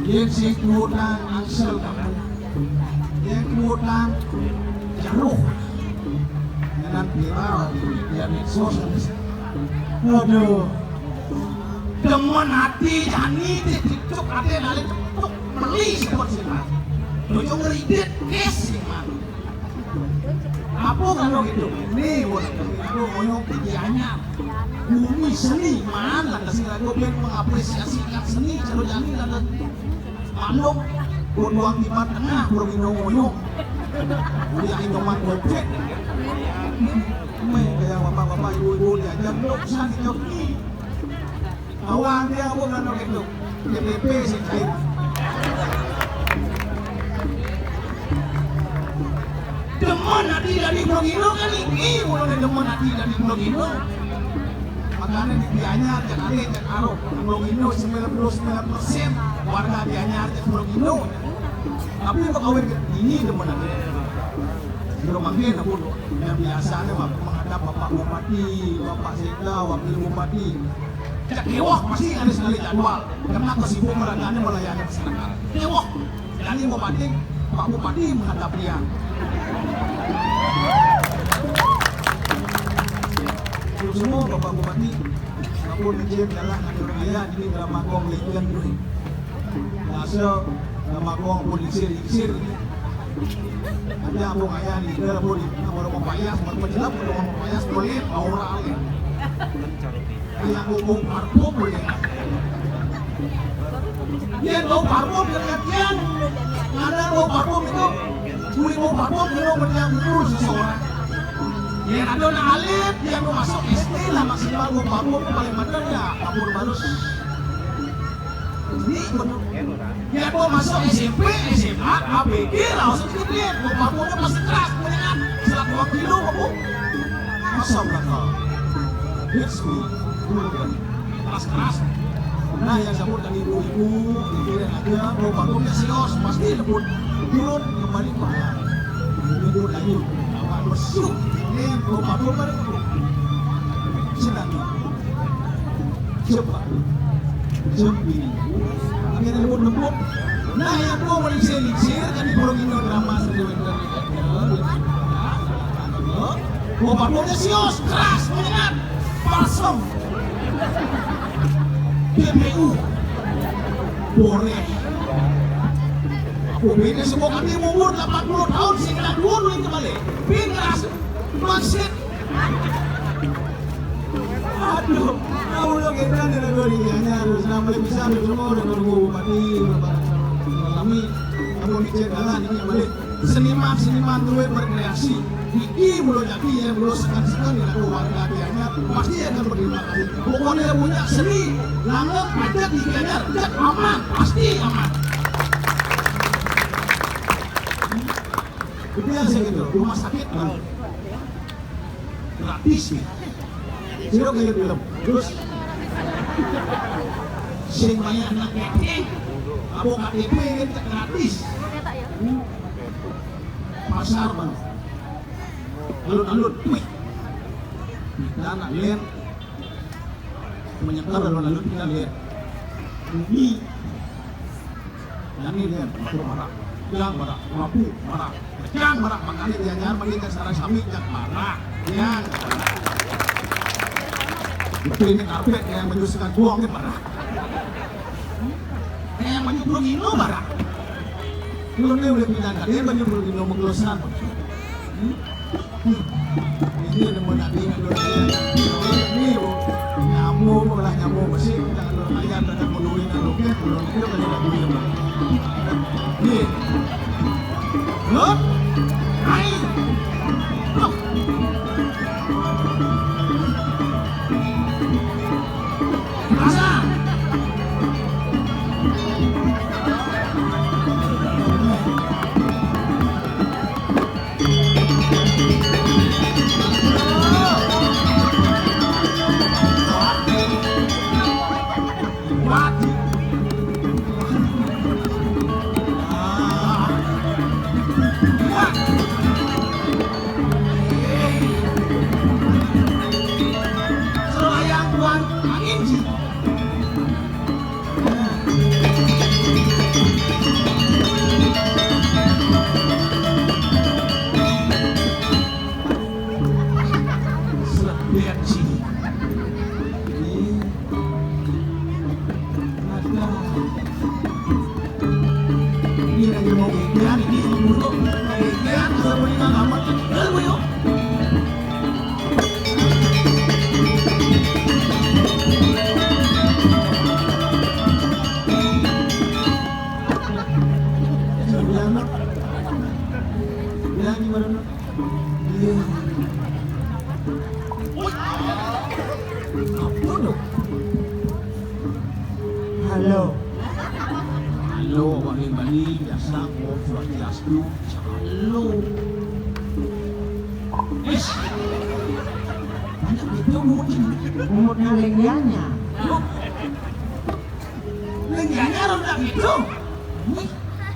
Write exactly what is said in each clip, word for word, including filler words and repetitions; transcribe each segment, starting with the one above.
Yén sing kuwutan angsel kamu. Yén kuwutan jeruh. Ngenan viral di medsos. Aduh. Demen ati jani té dicuk até nalé cuk meli sebut sih, Mas. Bojo ngridit kes sih, Mas. Apa kalau gitu? Nih, buat aku ngoyo pikirannya. Bumi seni, man, lantas lagu ben mengapresiasi ikat seni, kalau jani lantas manuk, buat buang di tengah, bro, ngoyo. Dia Indomaret gopet. Meh, kayak bapak-bapak, ibu-ibu, diajak, "Dok, sani, dok." Awang dia aku nggak nolak itu. P P P sih, kayak. Demen ati dari Blogino kan iki, mulane demen ati dari Blogino. Makane di Gianyar, cek ale, cek aro. Blogino sembilan puluh sembilan persen warga Gianyar cek Blogino. Tapi kok awet ini demen ati. Belum makin aku yang biasanya menghadap Bapak Bupati, Bapak Sekda, Wakil Bupati. Cek ewah pasti ada sekali jadwal. Karena aku sibuk melayani, melayani masyarakat. Ewah, jadi Bupati, Pak Bupati menghadap dia. Terus semua Bapak Bupati, aku izin jalan ada orang ayah di drama kong legend gue. Nasa drama kong pun isir-isir. Ada aku ayah di dalam pun, aku orang payas, aku jelap, orang payas boleh, aura alih. Kayak bau parfum ya. Dia bau parfum, dia katian. Ada bau parfum itu, buli bau parfum, dia mau berdiam dulu seseorang. Ya, ada anak alit, dia mau masuk S D lah, maksimal bau parfum itu paling benar ya, parfum baru. Ini benar. Ya, gua masuk S M P, S M A, A B G, langsung ke dia. Gua papunya pasti keras, mendingan. Setelah dua kilo, aku. Masa berapa? Hits me. Keras-keras. Nah, yang sabut tadi ibu-ibu, pikirin aja, gua papunya sios, pasti lebut. Turun, kembali, mahal. Minggu lagi, awak bersyuk. Ini gua papunya balik, aku. Sedang. Coba. Coba ini. Akhirnya lembut-lembut. Nah, yang gua mau lingsir-lingsir, kan di Pulau Gino drama sendiri. Gua pakai sios, keras, menyengat, palsem. P P U. Boleh. Aku beda semua kami umur delapan puluh tahun, sehingga dua kembali. Pindah. Maksud Aduh, kamu lo kita nih, aduh, di Gianyar, harus namanya bisa, harus semua udah nunggu bupati, bapak kami, kamu di jalan ini balik. Seniman, seniman tuh berkreasi. Iki belum jadi ya, belum sekan-sekan ya, aku warga Gianyar, pasti akan berterima kasih. Pokoknya punya seni, langgeng, pajak di Gianyar, cek aman, pasti aman. Itu yang saya gitu, rumah sakit, Bang. Gratis nih. Sira kaya film. Terus sing bayar nak K T P. Apa K T P ini gratis? Hmm. Pasar, Bang. Alun-alun, wih. Kita nak lihat. Menyekar alun-alun kita lihat. Bumi. Jani dia, Batu Barak, Jang Barak, Rabu Barak, Jang Barak, makanya dia nyar mending ke sarang sami Jang Barak, Jang Barak. Itu ini karpet yang menyusahkan buang ini Barak. Yang menyuruh Ino Barak. Lu nih udah pindah, dia menyuruh Ino mengelusan. Hmm? Ini nemu nanti nggak dulu. Ini, Bu. Nyamuk, malah nyamuk. Masih kita kalau ayam dan aku duit, dan oke, kalau itu kan tidak duit, Bu. Nih. Loh? Hai. Loh. Rasa. Halo. Halo, Bani, Bani, biasa, Om Swastiastu. Halo. Is. Banyak gitu, mungkin. Umurnya lengganya. Lengganya ronda gitu. Wih,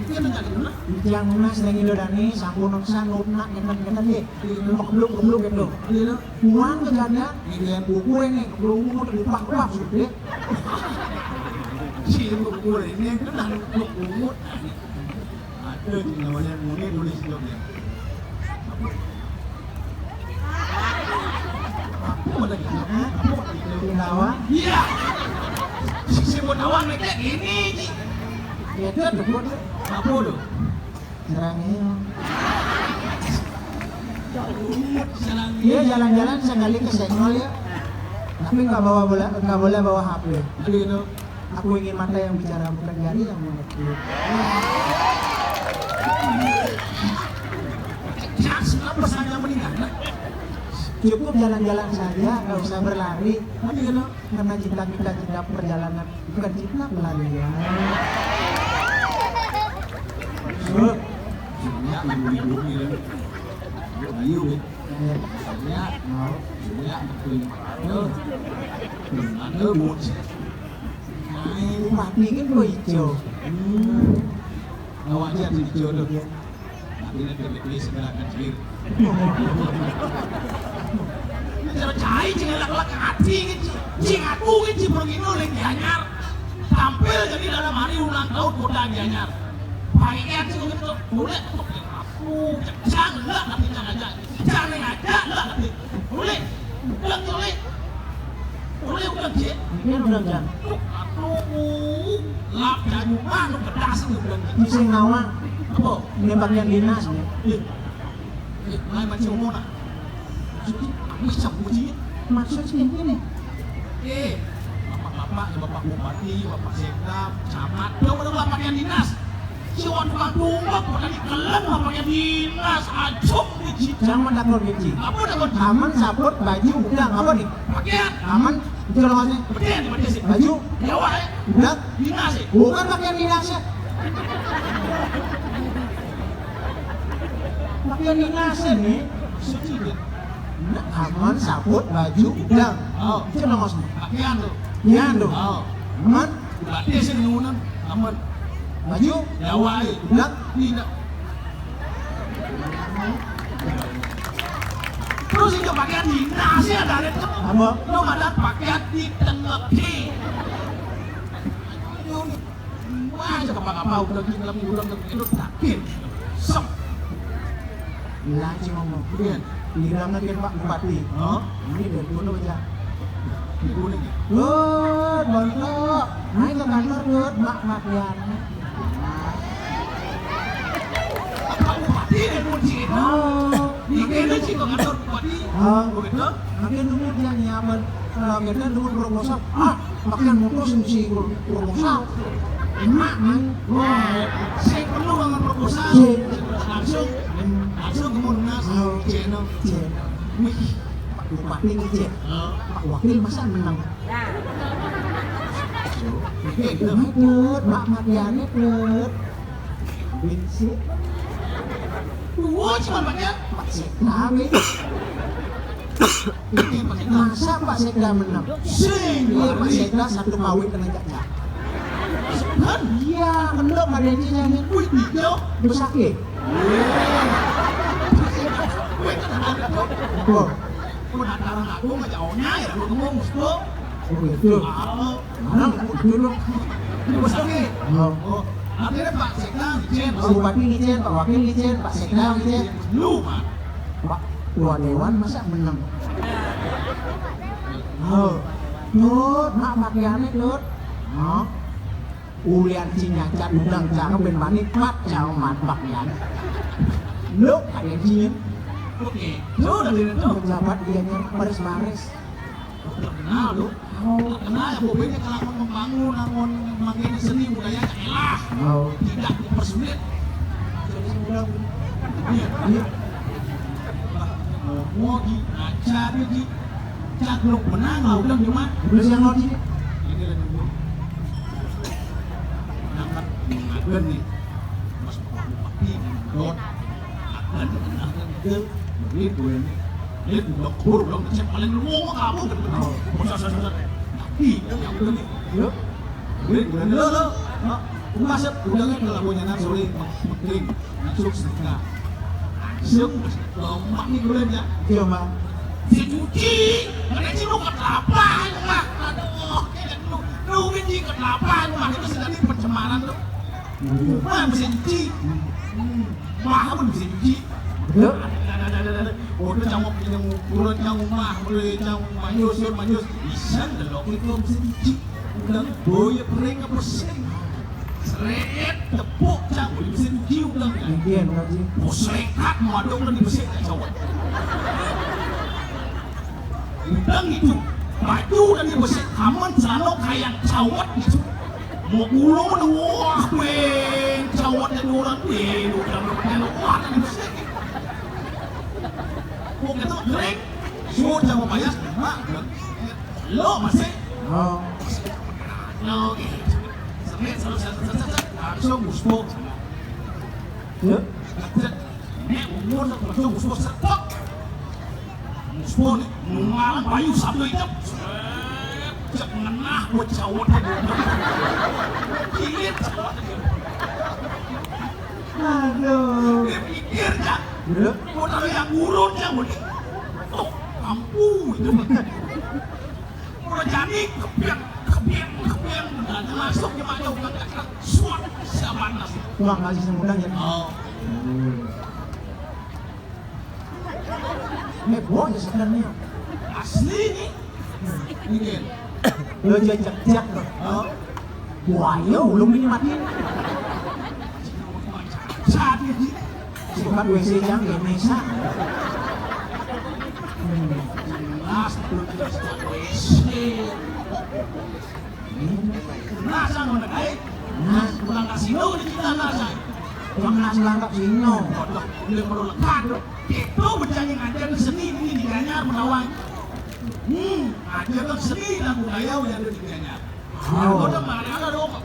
itu ronda gitu, nah. Yang Mas Lengi Dodani, sampun nang sanut, nak, ngeten-ngeten, nggih. Kebluk-kebluk gitu. Iya, nah. Kuman kejadian, ini yang kuku ini, kebluk-kebluk, dipak-pak, gitu. Si kuku ini, kan, kebluk-kebluk. Ada di namanya muni tulis dong ya. Apa ada gitu? Apa ada gitu? Iya. Si, si mau tawa mereka gini, Ji. Ya, itu ada buat. Apa tuh? Serangnya. Iya, jalan-jalan sekali ke Senggol ya. Tapi nggak bawa bola, nggak boleh bawa H P. Aduh, itu. Aku ingin mata yang bicara, bukan jari yang mengetik. Jangan, kenapa saya meninggal? Cukup jalan-jalan saja, nggak usah berlari. Aduh, itu. Karena cinta kita, cinta perjalanan, bukan cinta pelarian. Sebenarnya ibu-ibu gitu. Ayo, ya. Sebenarnya mau, sebenarnya betul. Aduh. Aduh, bocah. Nah, ini mati kan kok hijau. Hmm. Awak aja di hijau tuh. Tapi nanti, nanti segera kecil. Cara cai, cing elak-elak hati, gitu. Cing aku, gitu, Bro Gino, lagi anyar. Tampil jadi dalam hari ulang tahun kota Gianyar. Pakai hati, gitu. Boleh, aku, jangan lah, tapi jangan aja. Jangan aja lah, tapi boleh. Ulang, boleh. Boleh, ulang, Cik. Ini ulang, Jan. Aduh, lap, jangan lupa, lu pedas, lu ulang, Cik. Bisa ngawang. Apa? Ini pakaian dinas, ya. Iya. Eh, mulai macam mana? Maksudnya, apa sih, Bang Ji? Maksud sih ini. Eh, bapak-bapak, ya, Bapak Bupati, Bapak Sekda, camat, dia udah lah pakaian dinas. Si orang tukang tumbak, bukan di kelem lah pakaian dinas, acung, Bang Ji. Jangan takut, Bang Ji. Apa takut? Aman, saput, baju, udah, apa nih? Pakaian. Aman, itu loh, Mas. Betul, betul sih. Baju. Ya, wah, eh. Udah. Dinas sih. Bukan pakaian dinas ya. Pakaian dinas ini. Nah, aman, saput, baju, udang. Oh. Itu nama semua. Pakaian tuh. Pakaian tuh. Oh. Aman. Berarti sih nunan. Aman. Baju. Jawa, eh. Udang. Tidak. Terus itu pakaian dinas ya, ada itu. Apa? Lu ada pakaian di tengah. Wah, aja apa-apa, udah gini, lagi udah gini, itu takdir. Sem. Lagi ngomong. Iya. Bilang lagi Pak Bupati. Oh? Ini dari gunung aja. Di gunung ya? Lut, Bonto. Naik ke kantor, Lut, Mak Makian. Pak Bupati dari gunung sini. Oh. Di gunung sih ke kantor Bupati. Oh. Begitu? Makin dulu dia nyiapin, eh, kita dulu proposal. Ah, makin mutusin si proposal. Emak, kan? Wah, saya perlu banget proposal. Iya. Langsung, langsung ke Monas. Oh. Channel. Iya. Wih, Pak Bupati ngecek. Oh. Pak Wakil masa menang? Nah. Itu, Mak, Mak, ya, Mak. Bensin. Wah, cuma pakai apa sih? Kami. Masa Pak Sekda menang? Sing, iya, Pak Sekda satu kawin dengan Caca. Kan? Iya, kendok ada yang cengin. Wih, iya. Besake. Wih, kan ada tuh. Betul. Penataran aku ngejauhnya ya, lu ngomong, Bro. Oh, gitu. Oh. Nah, dulu. Ini besar nih. Oh. Oh. Akhirnya Pak Sekda ngicen. Pak Bupati ngicen, Pak Wakil ngicen, Pak Sekda ngicen. Lu, Pak. Pak Ketua Dewan masa menang? Oh. Tut, Mak, pakaiannya, Tut. Oh. Ulian ci nyancat udang cakep ben manis, mat cau mat bak yan. Lu ada ci nyen. Oke. Lu udah lihat tuh. Jabat dia nyen baris-baris. Terkenal lu. Oh. Terkenal ya, pokoknya kalau mau membangun, mau mengangkat seni budaya, elah. Oh. Tidak dipersulit. Iya, iya. Mau di aja di caglok menang lah udah cuma. Terus yang mau di ini lagi. Nangkat mengagen nih. Mas Bupati, Dot. Agen, agen, agen. Begitu ya. Ini udah kur, udah ngecek paling lu ngomong apa gitu. Oh. Bosok, bosok, bosok. Tapi, yang udah nih. Yuk. Gue, gue, lo, lo. Masuk, udah kan kalau punya anak, sorry, penting. Masuk sedekah. Masuk, lompat nih gue ya. Iya, Mak. Si cuci, mana sih lu ke kelapa, lu, Mak? Aduh, lu, lu ini ke kelapa, lu, Mak. Itu sih tadi pencemaran tuh. Iya. Wah, mesin cuci. Hmm. Wah, apa mesin cuci? Iya. Ada, ada, ada, ada, ada. Udah cangok yang ukuran cangok mah, boleh cangok manyus, manyus. Bisa nggak lo itu mesin cuci? Udah boya pering apa sering? Seret, tepuk cangok mesin cuci udah. Mungkin, Pak Haji. Oh, selekat mau ada udah di mesin cangok. Udang itu, baju dan di besi, aman celana kayak cawat gitu. Mau gulung udah, wah, weh, cawat dan orang, weh, udah, udah, wah, di besi. Mau gitu, kering, suruh sama payas, mak, lo masih, oh, lo gitu. Sampai, sampai, sampai, sampai, sampai, langsung musuh. Ya. Nek umur tak pernah usah setok. Musuh ni, nungalan bayu satu hidup. Cek ngenah buat cawat. Kilit cawat. Aduh. Dia pikir, Cak. Iya. Mau tahu yang gurun, Cak, mau di-, tuh, ampuh, itu. Udah jadi, kepiang, kepiang, kepiang. Udah masuk, dia maju, udah, udah, udah. Suat, siapa nasi? Wah, ngasih semudah ya. Oh. Hmm. Ini boy sebenarnya. Asli nih. Ini. Lo jajak-jak lo. Oh. Buaya belum ini mati. Saat ini. Sifat W C yang Indonesia. Hmm. Jelas, jelas W C. Nasa ngono kae. Nah, pulang kasino di kita nasa. Pulang nasa langkap sino. Waduh, udah perlu lekat. Itu bocah yang ajar seni ini di Gianyar, Mentawai. Hmm, ajar seni dan budaya udah ada di Gianyar. Oh. Udah marah dong.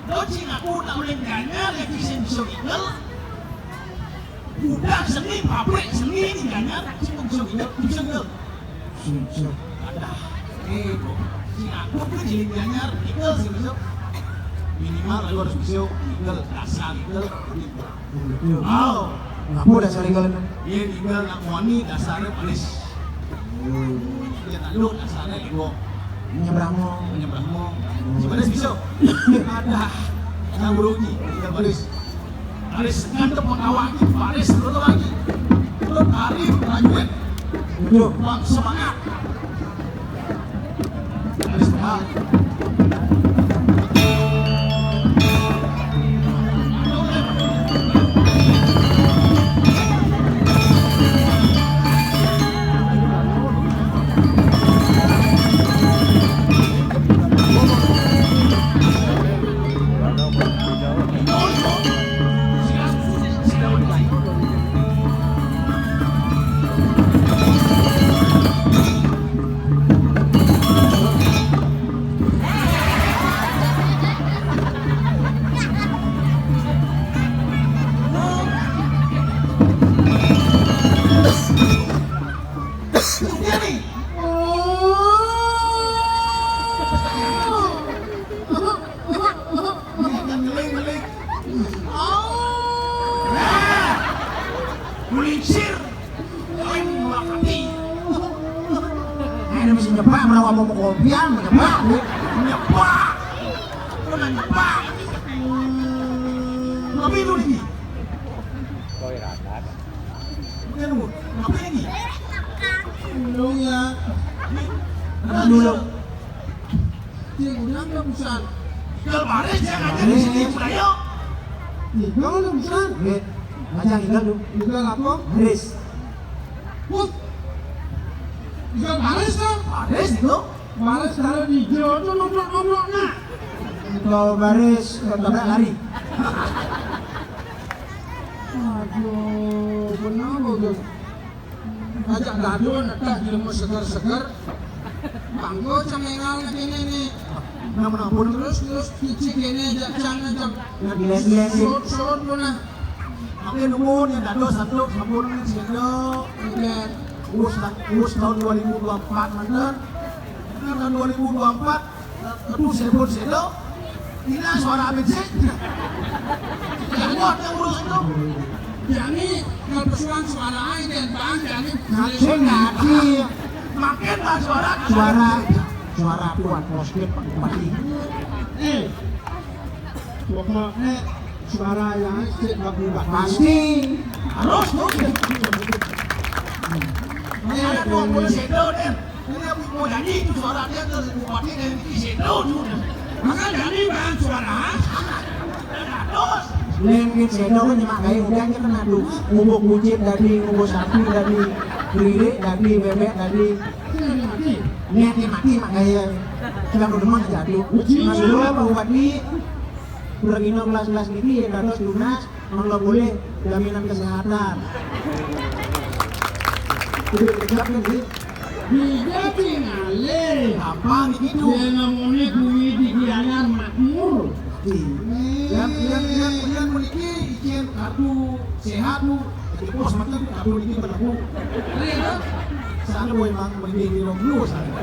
Lo cing aku tak boleh Gianyar ya, bisa bisa ikel. Udah seni, pabrik seni di Gianyar, cing bisa ikel, bisa ikel. Sejak ada. Eh, bro. Si aku tuh jadi Gianyar, legal sih, Bro. Minimal lu harus bisa legal, dasar legal. Betul. Oh. Ngapa dasar legal itu? Iya, legal, nak wani dasarnya panis. Hmm. Dia tanduk dasarnya ego. Nyebrang mau. Nyebrang mau. Hmm. Sebenarnya bisa. Ada. Yang berugi, legal panis. Baris ngadep mengawaki, baris lurus lagi. Lu tarik, lanjut. Betul. Buang semangat. Baris semangat. Ngeling, ngeling. Oh. Nah. Kulingsir. Paling dua kali. Ini mesti nyepak, menawa mau kopian, nyepak. Nyepak. Lu nggak nyepak. Kopi dulu nih. Bukan, Bu. Apa ini? Belum ya. Ini. Belum. Dia udah nggak busan. Baris yang ngajar di sini, Baris. Budaya. Igal lu bisa. Nggih. Aja igal lu. Igal apa? Baris. Wah. Igal baris to? Baris to. Baris kalau di jero to nomplok-nomplok nah. Kalau baris, eh, tabrak lari. Aduh, kenapa tuh? Ajak dadon, netas di rumah seger-seger. Bangko cang engal kene nih. Nang menapun. Terus, terus, kici kene, ajak cang, ajak. Nang dilihat-lihat nih. Sot, sot, mana? Tapi nunggu nih, dadon satu, sampun nih, sendok. Oke. Wus, wus tahun dua ribu dua puluh empat, manten. Tahun dua ribu dua puluh empat, aduh, sebut, sebut. Ini suara apa sih? Yang kuat yang urus itu. Jani, kalau pesuan suara aja, Bang, Jani. Makin lagi. Makin lah suara. Suara, suara Tuan Koskit, Pak Bupati. Eh, pokoknya suara yang cek Pak Bupati. Pasti. Harus, tuh. Ini ada dua puluh sendok, Den. Ini mau jadi itu suara dia ke bupati dan di situ sudah. Maka jadi bahan suara. Lengkit sendok kan nyemak gaya udah aja kena tuh. Ngubuk kucing tadi, ngubuk sapi tadi, keriri tadi, bebek tadi. Niatnya mati mak gaya. Sudah berdemen aja tuh. Mas Dulu apa obat nih? Udah gino gelas-gelas gini ya, dados lunas. Mangga boleh jaminan kesehatan. Udah ucapin sih. Dia tinggalé. Apa nih itu? Dia ngomongnya gue di Gianyar makmur. Yang, yang, yang, yang memiliki izin kartu sehat lu. Jadi bos makan kartu ini berlaku. Iya. Sana gue emang mending di rumah lu sana.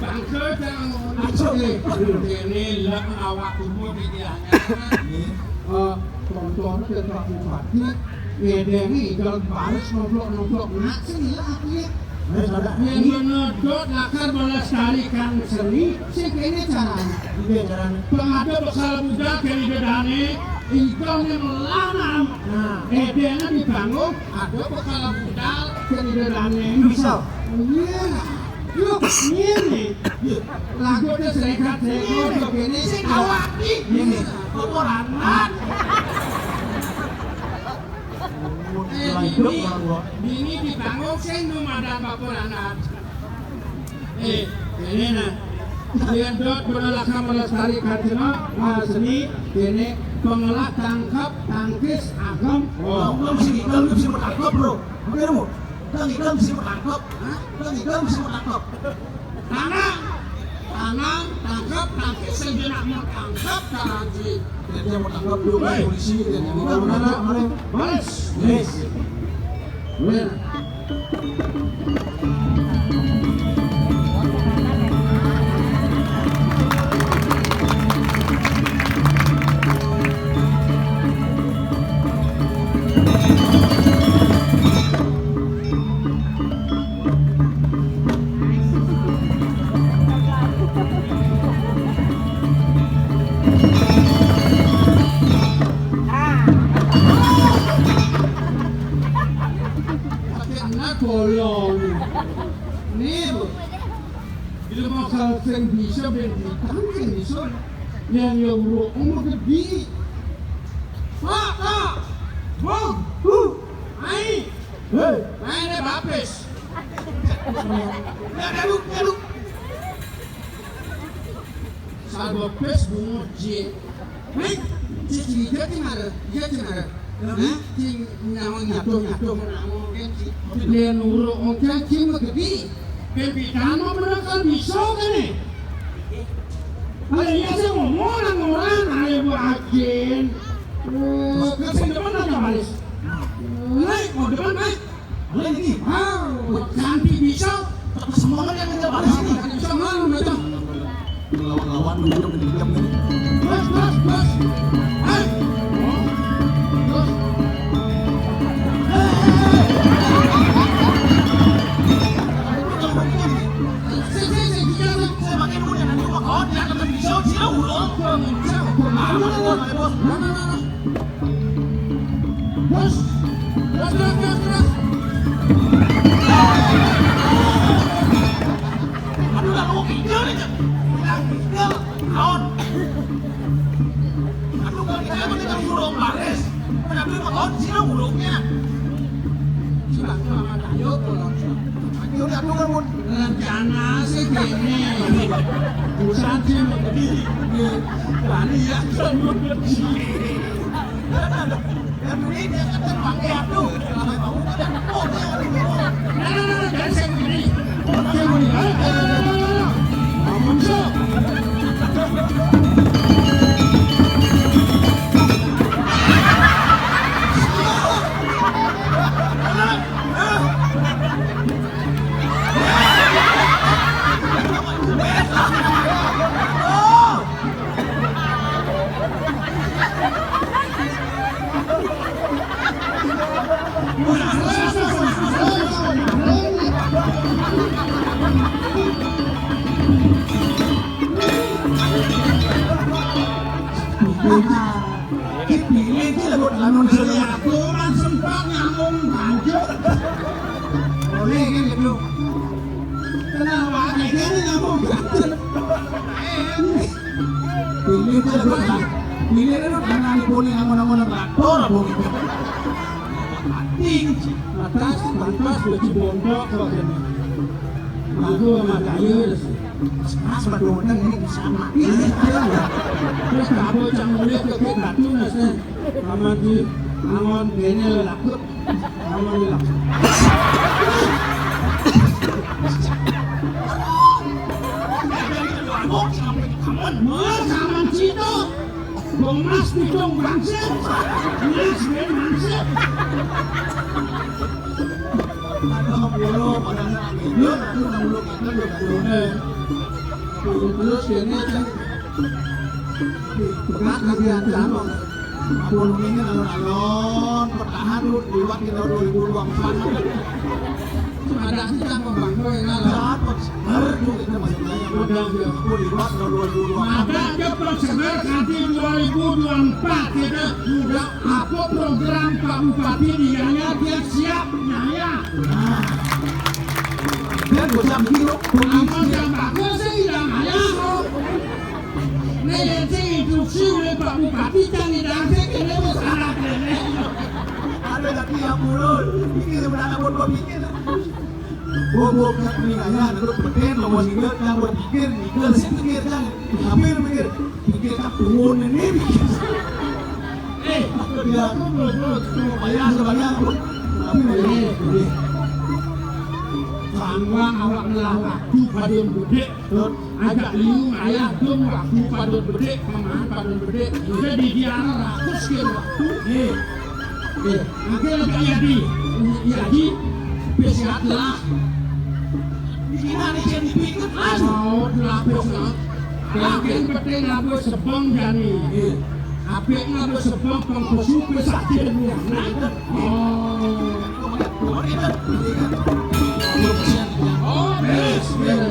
Bangsa jangan ngomong. Aduh. Ini lah awak tubuh di Gianyar. Iya. Eh, tonton ke Pak Bupati, ngedengi igal baris nomplok-nomplok nak sini lah, iya. Wis, ada. Yang menedot lakar melestarikan seni, sing kene carane. Piye carane? Pengada bekal budal kene dedane, igal ne melanam. Nah. Edene dibangun, ada bekal budal kene dedane. Bisa. Iya. Yuk, ngene. Lagu ke serikat serikat kene sing awak iki. Ngene. Peporanan. Eh, bini, bini dibangun sing numadan peporanan. Eh, ini nah. Yen dot berolahraga melestarikan seni, eh, seni, ini pengelah tangkap, tangkis, agam. Oh, kamu sih, kamu sih bertangkap, bro. Oke, kamu. Kamu sih bertangkap. Hah? Kamu sih bertangkap. Tanam, tanam, tangkap, tangkis, sing jenak mau tangkap, tanam sih. Jadi yang mau tangkap dulu, hei, polisi, jadi mau mana, mana? Baris. Yes. Bener. Kena bolong. Nih, Bu. Bila masalah sing bisa, ben ditang sing bisa. Yang ya uruk umur gede. Pak, Pak. Bung. Bu. Ai. Hei. Ai, ini bapis. Ya, aduh, aduh. Sababis bungut ji. Hei, cici dia tinggal, dia tinggal. Hah? Cing nyawang nyatuh, nyatuh, nyawang kan ci. Dia nuruk mungkin cing begedi. Pimpinan mau menangkal bisa kan nih? Kalau iya sih ngomong orang, ayo buat agen. Eh, ke sini depan aja, Malis. Naik, mau depan, naik. Boleh nih. Ah, cantik bisa. Tapi semangat yang kerja pada sini. Bisa malu macam. Melawan-lawan dulu udah mendendam ini. Terus, terus, terus. Hei. Terus. Sini, sini, sini, sini. Saya pakai dulu ya, nanti rumah kawan dia akan bisa, sila ulang. Kurang ajar, kurang ajar. Mana, mana, mana? Mana, mana, mana? Terus, terus, terus, terus, terus. Aduh, lah, lu kijel aja. Bilang kijel. Kon. Aduh, kalau kita kan tinggal burung baris. Kenapa makan sih lo burungnya? Si Bang Muhammad, ayo pulang. Ayo, udah, tuh, kan, Mun. Rencana sih gini. Busan sih mau berdiri. Bali ya, kan, Mun. Pilih sih lagu lamun sing aku mah sempat nyambung banjur. Boleh kan gitu. Kenapa aja gini nyambung banjur? Pilih sih lagu, pilih itu karena dipuni ngomong-ngomong traktor apa gitu. Mati, atas, pantas, baju bondok, apa gitu. Lagu sama gaya sih. Mas, Mas, Mas, ini bisa mati. Iya, iya. Terus kabel cang mulai ke kaki batu, Mas, eh. Sama di angon, ini lelakut. Angon lelakut. Mas, sama situ. Bong Mas, pitung bangsit. Mas, ben bangsit. Aduh, ampun, padahal amin. Yuk, aku nang belum makan, belum ada. Terus ini kan pekat lagi ada, Bang. Ampun, ini alon-alon, pertahan lu liwat kita dua ribu dua puluh empat. Ada sih, Bang, Bang, Bang, ya, Bang. Dapat seger tuh kita masih banyak. Ada, ya. Ampun, liwat kita dua ribu dua puluh empat. Ada aja, Bang, seger, nanti dua ribu dua puluh empat kita udah apa program Pak Bupati di Yaya, dia siap, Yaya. Nah. Dan gua sambil, gua Amun sambil. Tambah gua sih, Yaya. Nih, sing instruksi oleh Pak Bupati, jangan didang sih, kene wis arah kene. Ada lagi yang mulai. Ini sebenarnya buat gua pikir. Gua, gua pikir nih, kayaknya ada lu petir, lu mau singgah, yang gua pikir, mikir, sih pikir, kan. Tapi lu pikir, pikir tak turun ini, pikir. Eh, dia tuh, tuh, tuh, tuh, bayar, bayar. Tapi ini, ini. Sangwa awak ngelah waktu pada yang gede. Ajak liu ayah dong waktu padon bedik, paman padon bedik. Jadi dia rakus ke waktu. Eh, eh, angke lagi Yadi. Yadi, pesiat lah. Dikira ni jadi pikir lah. Mau dilapis lah. Yakin betul ngabis sebong jani. Eh. Apik ngabis sebong pengkusu pesakin. Oh. Oh, yes, yes.